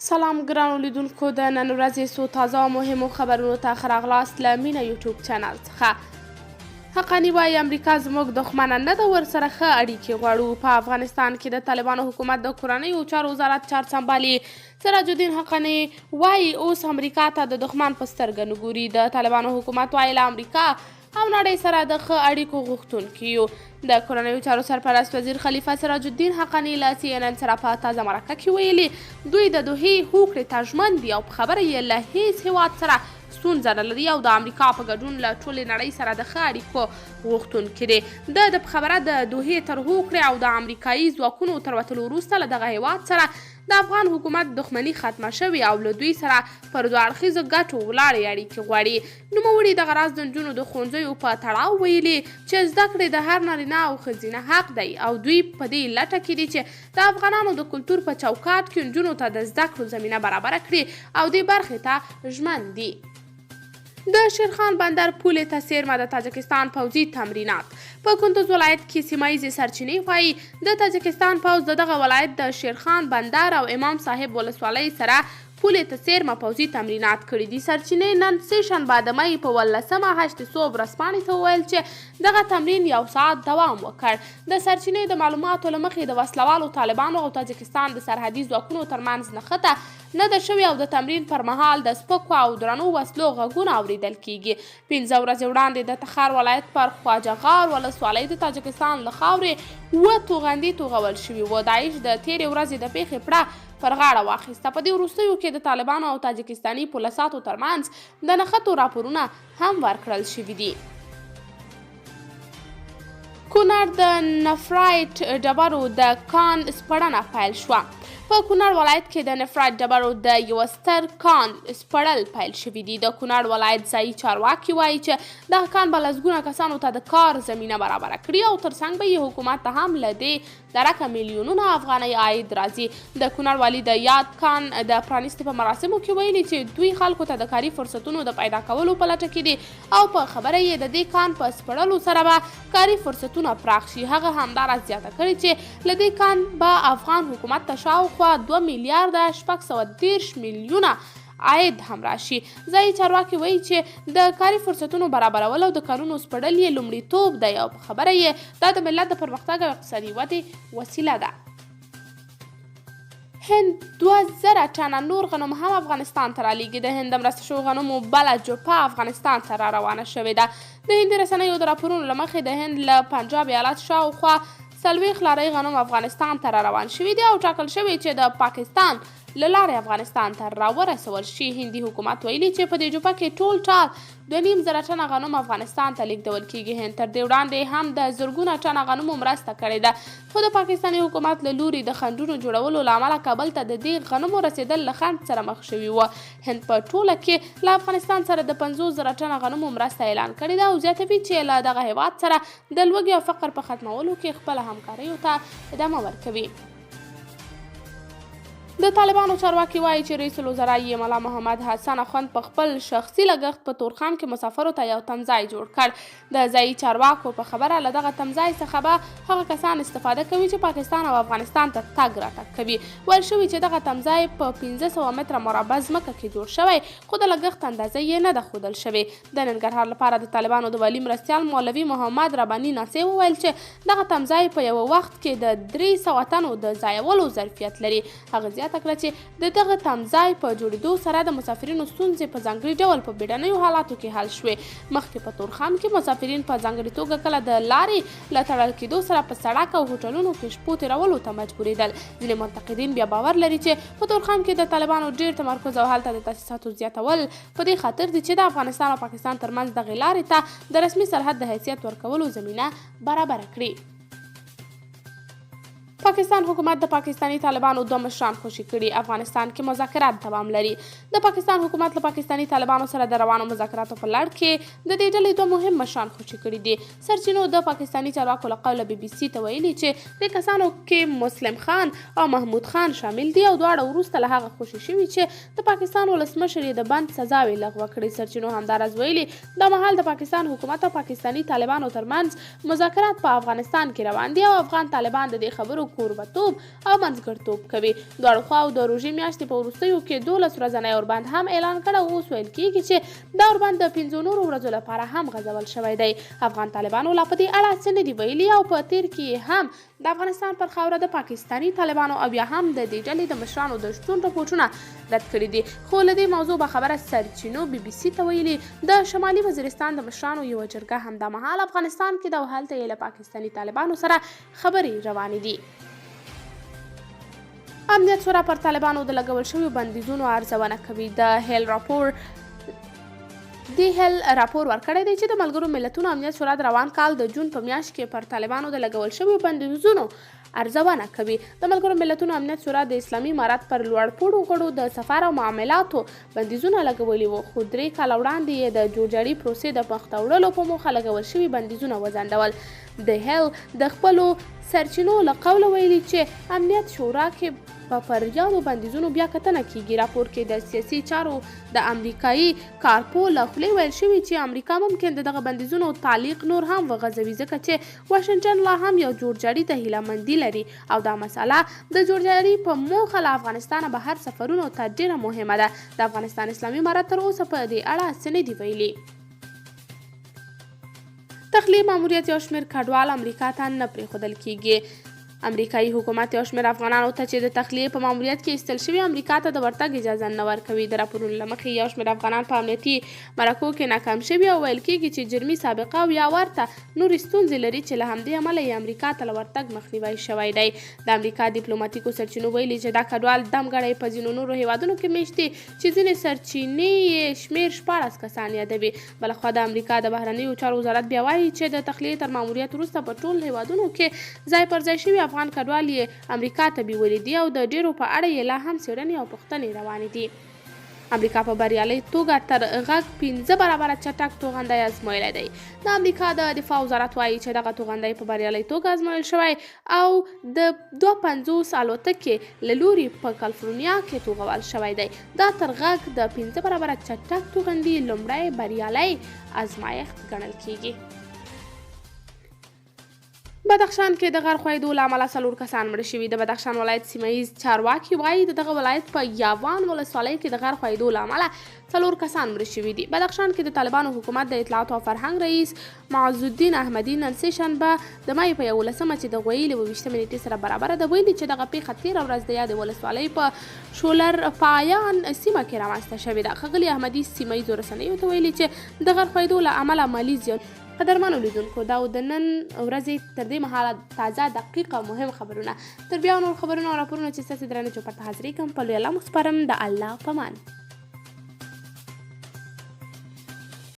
سلام ګرانو لیدونکو، د نن ورځې څو تازه او مهمو خبرونو ته ښه راغلاست له مینه یوټیوب چینل څخه. حقاني وايي امریکا زموږ دښمنه نه ده، ورسره ښه اړیکې غواړو. په افغانستان کې د طالبانو حکومت د کورنیو چارو وزارت چارسمبالي سراج الدین حقاني وايي اوس امریکا ته د دښمن په سترګه نه ګوري. د طالبانو حکومت وايي له امریکا او نړۍ سره د ښه اړیکو غوښتونکي یو. د کورنیو چارو سرپرست وزیر خلیفه سراج الدین حقاني له سي ان ان سره په تازه مرکه کې ویلي، دوی د دوحې هوکړې ته ژمن دي او په خبره یې له هیڅ هیواد سره ستونزه نه لري او د امریکا په ګډون له ټولې نړۍ سره د ښه اړیکو غوښتونکي دي. د ده په خبره د دوحې تر هوکړې او د امریکايي ځواکونو تر وتلو وروسته له دغه هیواد سره د افغان حکومت دښمني ختمه شوې او له دوی سره پر دوه اړخیزو ګټو ولاړې اړیکې غواړي. نوموړي دغه راز د نجونو د ښوونځیو په تړاو ویلي چې زده کړې د هر نارینه او ښځینه حق دی او دوی په دې لټه کې دي چې د افغانانو د کلتور په چوکاټ کې نجونو ته د زده کړو زمینه برابره کړي او دې برخې ته ژمن دي. د شیرخان بندر پولې ته څېرمه د تاجکستان پوځي تمرینات. په کندوز ولایت کې سیمه ییزې سرچینې وايي، د تاجکستان پوځ د دغه ولایت د شیرخان بندر او امام صاحب ولسوالۍ سره پولې ته څېرمه پوځي تمرینات کړي دي. سرچینې نن سې شنبه د مۍ په اوولسمه هشت صبح ورځپاڼې ته وویل چې دغه تمرین یو ساعت دوام وکړ. د سرچینې د معلوماتو له مخې د وسله والو طالبانو او تاجکستان د سرحدي ځواکونو ترمنځ نښته نه ده شوې او د تمرین پر مهال د سپکو او درنو وسلو غږونه اورېدل کېږي. پنځه ورځې وړاندې د تخار ولایت پر خواجه غار ولسوالۍ د تاجکستان له خاورې اووه توغندي توغول شوي وو. داعش د تېرې ورځې د پېښې پړه پر غاړه واخیسته. په دې وروستیو کې د طالبانو او تاجکستاني پوله ساتو ترمنځ د نښتو راپورونه هم ورکړل شوي دي. کونړ د نفرایټ ډبرو د کان سپړنه پیل شوه. په کونړ ولایت کې د نفرایټ ډبرو د یوه ستر کان سپړل پیل شوي دي. د کونړ ولایت ځایي چارواکي وایي چې دغه کان به لسګونه کسانو ته د کار زمینه برابره کړي او ترڅنګ به یې حکومت ته هم له دې درکه میلیونونه افغانۍ عاید راځي. د کونړ والي د یاد کان د پرانیستې په مراسمو کې ویلي چې دوی خلکو ته د کاري فرصتونو د پیدا کولو په لټه کې دي او په خبره یې د دې کان په سپړلو سره به کاري فرصتونه پراخ شي. هغه همداراز زیاته کړې چې له دې کان به افغان حکومت ته شاوخوا 2 میلیارده 630 میلیونه عاید هم راشي. ځایي چارواکي وایي چې د کاري فرصتونو برابرول او د کانونو سپړل یې لومړیتوب دی او په خبره یې دا د ملت د پرمختګ او اقتصادي ودې وسیله ده. هند 2000 ټنه نور غنم هم افغانستان ته رالیږي. د هند د مرسته شوو غنمو بله جوپه افغانستان ته را روانه شوې ده. د هندي رسنیو د راپورونو له مخې د هند له پنجاب ایالت شاوخوا 40 لارۍ غنم افغانستان ته را روان شوي دي او ټاکل شوې چې د پاکستان له لارې افغانستان ته راورسول شي. هندي حکومت ویلي چې په دې جوپه کې ټول ټال 2500 ټنه غنم افغانستان ته لیږدول کیږي. هند تر دې وړاندې هم د زرګونه ټنه غنمو مرسته کړې ده، خو د پاکستاني حکومت له لوري د خنډونو جوړولو له امله کابل ته د دې غنمو رسېدل له خنډ سره مخ شوي وو. هند په ټوله کې له افغانستان سره د 50,000 ټنه غنمو مرسته اعلان کړې ده او زیاتوي چې له دغه هېواد سره د لوږې او فقر په ختمولو کې خپله همکاریو ته ادامه ورکوي. د طالبانو چارواکي وايي چې رئیس الوزرا یې ملا محمد حسن اخوند په خپل شخصي لګښت په تورخم کې مسافرو ته یو تمځای جوړ کړ. د ځایي چارواکو په خبره له دغه تمځای څخه به هغه کسان استفاده کوي چې پاکستان او افغانستان ته تګ راتګ کوي. ویل شوي چې دغه تمځای په 500 متره مربع ځمکه کې جوړ شوی، خو د لګښت اندازه یې نه ده ښودل شوې. د ننګرهار لپاره د طالبانو د والي مرستیال مولوي محمد رباني ناصح وویل چې دغه تمځای په یوه وخت کې د 300 تنو د ځایولو ظرفیت لري. هغه زیاته کړه چې د دغه تمځای په جوړېدو سره د مسافرینو ستونزې په ځانګړي ډول په بیړنیو حالاتو کې حل شوې. مخکې په تورخم کې مسافرین په ځانګړي توګه کله د لارې له تړل کېدو سره په سړک او هوټلونو کې شپو تېرولو ته مجبورېدل. ځینې منتقدین بیا باور لري چې په تورخم کې د طالبانو ډېر تمرکز او هلته د تاسیساتو زیاتول په دې خاطر دي چې د افغانستان او پاکستان ترمنځ دغې لارې ته د رسمي سرحد د حیثیت ورکولو زمینه برابره کړي. پاکستان حکومت د پاکستاني طالبانو دوه مشران خوشي کړي. افغانستان کې مذاکرات دوام لري. د پاکستان حکومت له پاکستاني طالبانو سره د روانو مذاکراتو په لړ کې د دې ډلې دوه مهم مشران خوشي کړي دي. سرچینو د پاکستاني چارواکو له قوله بي بي سي ته ویلي چې دې کسانو کې مسلم خان او محمود خان شامل دي او دواړه وروسته له هغه خوشي شوي چې د پاکستان ولسمشر یې د بند سزاوې لغوه کړې. سرچینو همداراز ویلي، دا مهال د پاکستان حکومت او پاکستاني طالبانو ترمنځ مذاکرات په افغانستان کې روان دي او افغان طالبان د دې خبرو کوربتوب او منځګړتوب کوي. دواړو خواو د روژې میاشتې په وروستیو کې 12 ورځنی اوربند هم اعلان کړ او اوس ویل کیږي چې دا اوربند د 5 نورو ورځو لپاره هم غځول شوی دی. افغان طالبانو لا په دې اړه څه نه دي ویلي او په تیر کې یې هم د افغانستان پر خاوره د پاکستاني طالبانو او یا هم د دې ډلې د مشرانو د شتون رپوټونه رد کړي دي. خو له دې موضوع باخبره سرچینو بي بي سي ته ویلي، د شمالي وزیرستان د مشرانو یوه جرګه همدا مهال افغانستان کې ده او هلته یې له پاکستاني طالبانو سره خبرې روانې دي. امنیت شورا پر طالبانو د لګول شویو بندیزونو ارزونه کوي. د هیل راپور دی هیل راپور ورکړی دی چې د ملګرو ملتونو امنیت شورا د روان کال د جون په میاشت کې پر طالبانو د لګول شویو بندیزونو ارزونه کوي. د ملګرو ملتونو امنیت شورا د اسلامي امارت پر لوړپوړو غړو د سفر او معاملاتو بندیزونه لګولي وو، خو 3 کاله وړاندې یې د جوړجاړي پروسې د مخته وړلو په موخه لګول شوي بندیزونه وځنډول. د هیل د خپلو سرچینو له قوله ویلي چې امنیت شورا کې به پر یادو بندیزونو بیا کتنه کیږي. راپور کې د سیاسي چارو د امریکایي کارپو له خولې ویل شوي چې امریکا ممکن د دغه بندیزونو تعلیق نور هم وغځوي، ځکه چې واشنګټن لا هم یو جوړجاړي ته هیله مندي لري او دا مسله د جوړجاړي په موخه له افغانستانه بهر سفرونو ته ډېره مهمه ده. د افغانستان اسلامي امارت تر اوسه په دې اړه څه نه دي ویلي. تخلیې ماموریت یو شمېر کډوال امریکا ته نه پرېښودل کیږي. امریکایي حکومت یو شمېر افغانانو ته چې د تخلیې په ماموریت کې ایستل شوي امریکا ته د ورتګ اجازه نه ورکوي. د راپورونو له مخې یو شمېر افغانان په امنیتي مرکو کې ناکام شوي او ویل کیږي چې جرمي سابقه او یا ورته نورې ستونزې لري چې له همدې امله یې امریکا ته له ورتګ مخنیوی شوی دی. د امریکا دیپلوماتیکو سرچینو ویلي چې دا کډوال دمګړی په ځینو نورو هیوادونو کې میشت دي چې ځینې سرچینې یې شمېر 16 کسان یادوي. بلخوا د امریکا د بهرنیو چارو وزارت بیا وایي چې د تخلیې تر ماموریت وروسته په ټول هیوادونو کې ځای پر ځای شوي افغان کډوال یې امریکا ته بیولي دي او د ډېرو په اړه یې لا هم څېړنې او پوښتنې روانې دي. امریکا په بریالۍ توګه تر غږ 5 برابره چټک توغندی ازمویلی دی. د امریکا د دفاع وزارت وایي چې دغه توغندی په بریالۍ توګه ازمویل شوی او د 52 الوتکې له لوري په کالیفورنیا کې توغول شوی دی. دا تر غږ د 5 برابره چټک توغندي لومړی بریالی ازمایښت ګڼل کیږي. بدخشان کې د غر ښویېدو له امله 4 کسان مړه شوي. د بدخشان ولایت سیمه ییز چارواکي وایي د دغه ولایت په یاوان ولسوالۍ کې د غر ښویېدو له امله 4 کسان مړه شوي دي. بدخشان کې د طالبانو حکومت د اطلاعاتو او فرهنګ رئیس معزالدین احمدي نن سه شنبه د مې په 11مه چې د غویي له 21مې نېټې سره برابره ده ویلي چې دغه پېښه تېره ورځ د یادې ولسوالۍ په شولر پایان سیمه کې رامنځته شوې ده. ښاغلي احمدي سیمه ییزو رسنیو ته ویلي چې د غر ښویېدو له امله مالي زیان. قدرمنو لیدونکو، دا د نن ورځې تر دې مهاله تازه، دقیق او مهم خبرونه. تر بیا نور خبرونه او راپورونه چې ستاسې درنه چوپړ ته حاضرېږم، په لوی الله مو سپارم. د الله په مان.